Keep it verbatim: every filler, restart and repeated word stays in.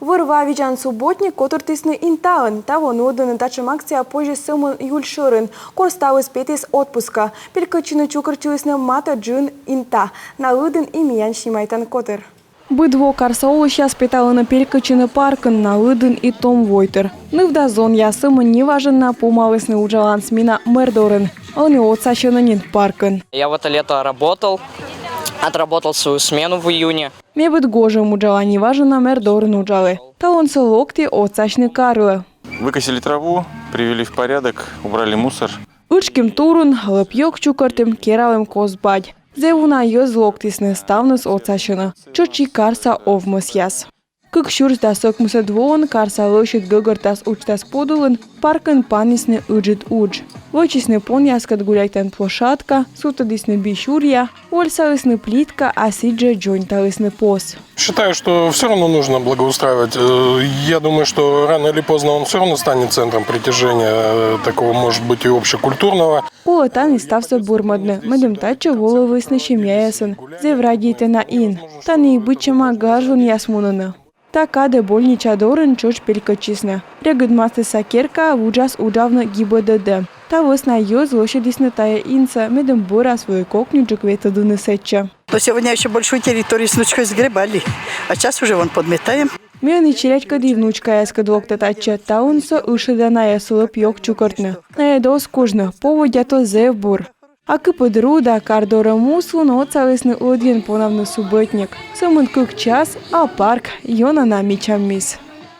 Вӧр-ва видзан субботник котыртісны Интаын. Таво нуӧдӧны татшӧм акция позьӧ сӧмын июль шӧрын, кор ставыс петіс отпускӧ. Пелькӧдчыны чукӧртчылісны матӧ джын Инта. На лыдын и миян снимайтан котыр. Быд во карса олысьяс петалӧны пелькӧдчыны паркын, на лыдын и том войтыр. Ныв да зонъяс сӧмын неважӧн на помалісны уджалан смена мер дорын. Ӧні отсасьӧны нин паркын. Я в это лето работал, отработал свою смену в июне. Ме быд гожӧм уджала, неважӧн на мер дорын уджалі. Талунсӧ локті отсасьны карлы. Выкосили траву, привели в порядок, убрали мусор. Ытшким турун, лӧп-ёг чукӧртім, кералім кос бадь. Зэв уна йӧз локтісны, ставныс отсасьӧны. Тшӧтш и карса овмӧсъяс. Кык сюрс дас ӧкмысӧд воын карса лӧсьыд гӧгӧртас уджтас подулын паркын панісны ыджыд удж. Вӧчисны понъяскӧд гуляйтан площадка, сувтӧдісны би сюръя, вольсалісны плитка, а сідзжӧ дзоньталісны пос. Считаю, что все равно нужно благоустраивать. Э, я думаю, что рано или поздно он все равно станет центром притяжения, э, такого, может быть, и общекультурного. Колӧ тані ставсӧ бырмӧдны, медым татчӧ волывлісны семьяясӧн. Зэв радейтӧ на ин. Тані и быдсяма гажонъяс мунӧны. Та кадӧ больнича дорын тшӧтш пелькӧдчисны. Регыд мастыса керка вуджас уджавны ГИБДД. Та вӧсна йӧз лӧсьӧдісны тайӧ инсӧ, медым бӧрас вӧлі кокньыджык ветлӧдны сэтчӧ. Но сегодня еще большую территорию с внучкой сгребали, а сейчас уже вон подметаем. Ме ӧні челядькӧд и внучкаяскӧд локта татчӧ, талунсӧ ышӧда найӧс лӧп-ёг чукӧртны. Найӧ дӧзкӧ кужӧны, поводдя то зэв бур. А кыпыд ру да кар дорӧ муслун отсалісны ӧдйӧн понавны субботник. Сӧмын кык час, а парк ёна на мичаммис.